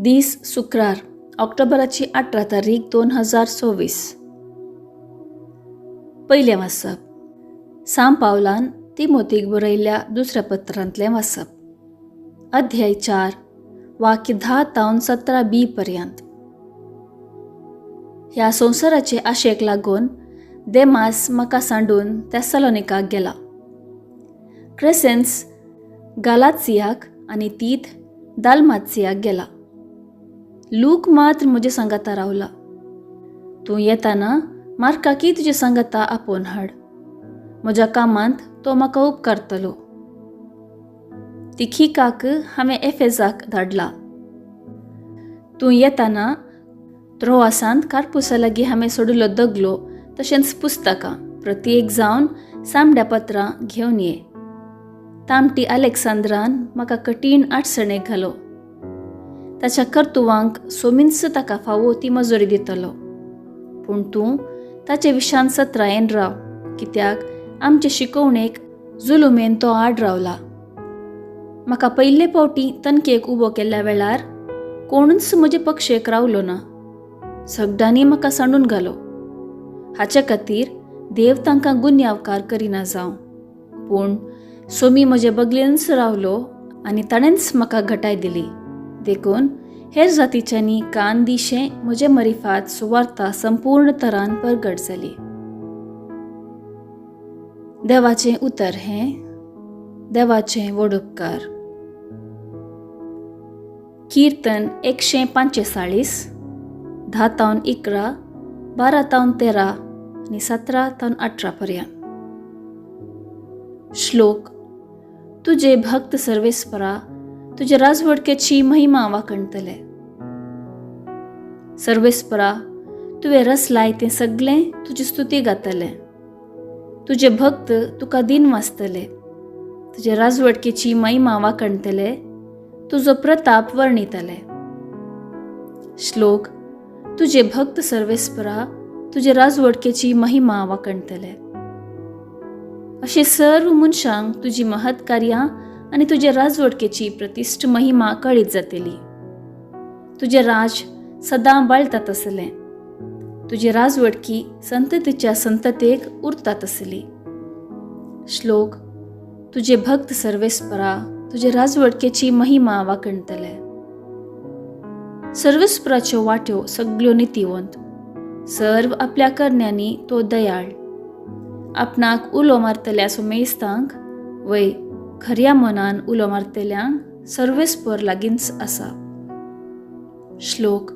दीस शुक्रार, ऑक्टोबराची 18 तारीख 2024. पयलें वाचप, सांव पावलान तिमोतीक बरयल्ल्या दुसऱ्या पत्रांतलें वाचप, अध्याय 4, वाक्य 10 तावन 17 बी पर्यंत. ह्या संवसाराचे आशेक लागून देमास म्हाका सांडून तेसलोनिकाक गेला. क्रेसेन्स गालात्सियाक आनी तीत दालमात्सियाक गेला. लूक मात्र म्हजे सांगाता रावला. तूं येताना मार्काकी तुजे सांगाता आपोवन हाड. म्हज्या कामांत तो म्हाका उपकारतलो. तिखिकाक हांवें एफेजाक धाडला. तूं येताना त्रोआसांत कार्पुसा लागीं हांवें सोडिल्लो दगलो तशेंच पुस्तकां प्रत्येक जावन सामड्या पत्रां घेवन ये. तामटी अलेक्सांद्रान म्हाका कठीण आडसणेक घालो. ताच्या कर्तुवांक सोमींच ताका फावो ती मजुरी दितलो. पूण तूं ताचे विशान सत्रायेन राव, कित्याक आमचे शिकोवणेक जुलुमेन तो आड रावला. म्हाका पयले फावटी तनकेक उबो केल्ल्या वेळार कोणूच म्हजे पक्षेक रावलो ना. सगळ्यांनी म्हाका सांडून घालो. हाचे खातीर देव तांकां गुन्यांवकार करिना जावं. पूण सोमी म्हजे बगलेनच रावलो आनी ताणेंच म्हाका घटाय दिली. देखून हेर जातीच्यांनी कान दिशें म्हजे मरिफात सुवार्ता संपूर्ण तरान परगट जाली. देवाचें उतर हें देवाचें व्हड उपकार. कीर्तन 145, 10 तावन 11, 12 तावन 13 आनी 17 तावन 18 पर्यंत. श्लोक. तुजे भक्त सर्वेस्परा तुजे राजवडकेची महिमा वाखणतले. सर्वेस्परा तुवें रचलाय तें सगळें तुजी स्तुती गातलें. तुजे भक्त तुका दिन वाचतले. तुजे राजवडकेची महिमा वाखणतले. तुजो प्रताप वर्णितले. श्लोक. तुजे भक्त सर्वेस्परा तुजे राजवडकेची महिमा वाखणतले. अशें सर्व मनशांक तुजी महत् कार्यां आनी तुजे राजवडकेची प्रतिश्ठ महिमा कळीत जातली. तुजें राज सदां बाळतात आसलें. तुजी राजवडकी संततीच्या संततेक उरतात आसली. श्लोक. तुजे भक्त सर्वेस्परा तुजे राजवडकेची महिमा वाखणतले. सर्वेस्पराच्यो वाट्यो सगल्यो नितीवंत. सर्व आपल्या करण्यांनी तो दयाळ. आपणाक उलो मारतल्या सुमेस्तांक वय खऱ्या मनान उलो मारतल्यांक सर्वेस्पर लागींच आसा. श्लोक.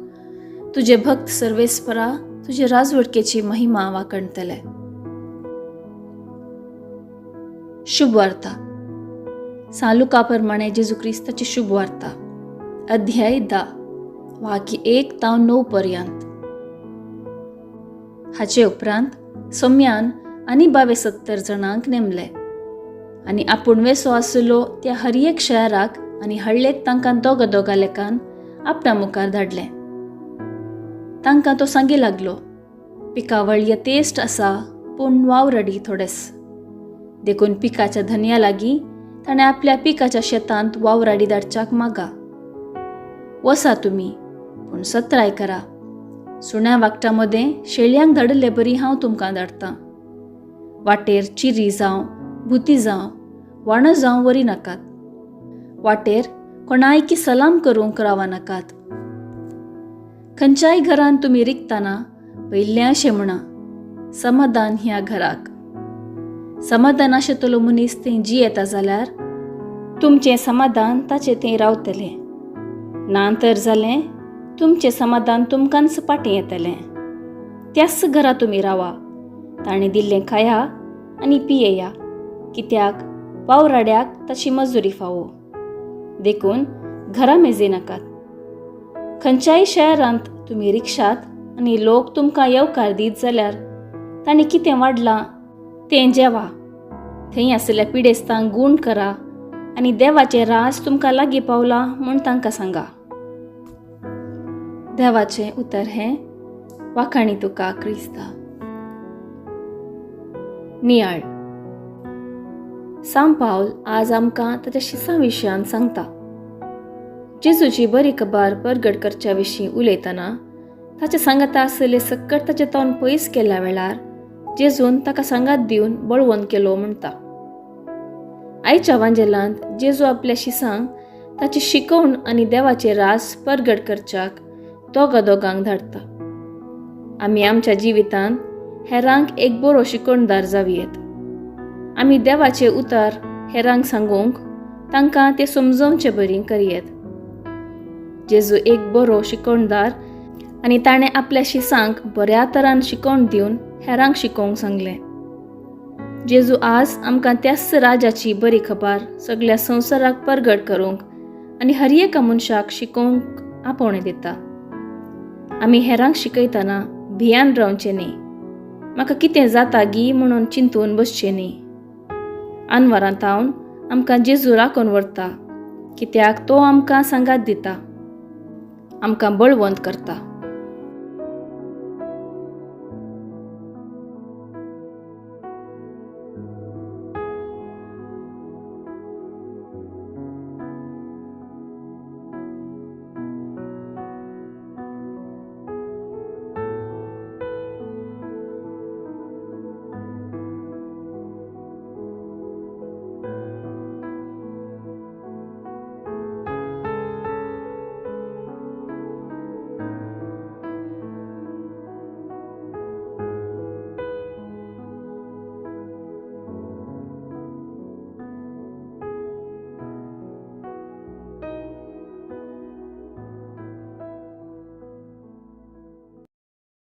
तुजे भक्त सर्वेस्परा तुजे राजवडकेची महिमा वाखणतले. शुभ वार्ता. सांव लुका प्रमाणे जेजू क्रिस्ताची शुभ वार्ता, अध्याय 10, वाक्य 1 तावन 9 पर्यंत. हाचे उपरांत सोम्यान आनी 72 जाणांक नेमले आनी आपूण वेसो आसलो त्या हर एक शहराक आनी हळ्ळेक तांकां दोगा दोगा लेखान आपणा मुखार धाडलें. तांकां तो सांगी लागलो, पिकावळ यथेश्ट आसा पूण वावराडी थोडेच. देखून पिकाच्या धनया लागीं ताणें आपल्या पिकाच्या शेतांत वावराडी धाडच्याक मागा. वसा तुमी, पूण सत्राय करा. सुण्या वागटा मदें शेळयांक धाडिल्ले बरी हांव तुमकां धाडटां. वाटेर चिरी जावं, भुती जावं, वाणो जावं वरी नाकात. वाटेर कोणायकी सलाम करूंक रावा नाकात. खंयच्याय घरान तुमी रिगतना पयलें अशें म्हणा, समाधान ह्या घराक. समाधान आशेतलो मनीस थंय जियेता जाल्यार तुमचें समाधान ताचें थंय रावतलें. ना तर जालें तुमचें समाधान तुमकांच फाटीं येतलें. त्याच घरा तुमी रावा. ताणें दिल्लें खाया आनी पियेया, कित्याक वावराड्याक ताची मजुरी फावो. देखून घरा मेजे नाकात. खंयच्याय शहरांत तुमी रिक्षात आनी लोक तुमकां येवकार दीत जाल्यार तांणी कितें वाडलां तें जेवा. थंय आशिल्ल्या पिडेस्तांक गूण करा आनी देवाचें राज तुमकां लागीं पावलां म्हूण तांकां सांगा. देवाचें उतर हें. वाखाणी तुका क्रिस्ता. नियाळ. सांव पावल आज आमकां ताच्या शिसां विशयान सांगता. जेजूची बरी खबर परगट करच्या विशीं उलयतना ताच्या सांगाता आसले सक्कड ताच्या तोंड पयस केल्या वेळार जेजून ताका सांगात दिवन बळवंत केलो म्हणटा. आयच्या वांजेलांत जेजू आपल्या शिसांक ताची शिकवण आनी देवाचे रास परगट करच्याक दोगा दोगांक धाडटा. आमी आमच्या जिवितांत हेरांक एक बरो शिकवणदार जावयेत. आमी देवाचे उतर हेरांक सांगूंक तांकां तें समजोवचे बरी करयेत. जेजू एक बरो शिकवणदार आनी ताणें आपल्या शिसांक बऱ्या तरान शिकवण दिवन हेरांक शिकोवंक सांगलें. जेजू आज आमकां त्याच राजाची बरी खबर सगळ्या संवसाराक परगट करूंक आनी हर एका मनशाक शिकोवंक आपोवणें दिता. आमी हेरांक शिकयतना भियान रावचें न्ही, म्हाका कितें जाता गी म्हणून चिंतून बसचें न्ही. आनवारांत हांव आमकां जेजू राखून व्हरता, कित्याक तो आमकां सांगात दिता, आमकां बळवंत करता.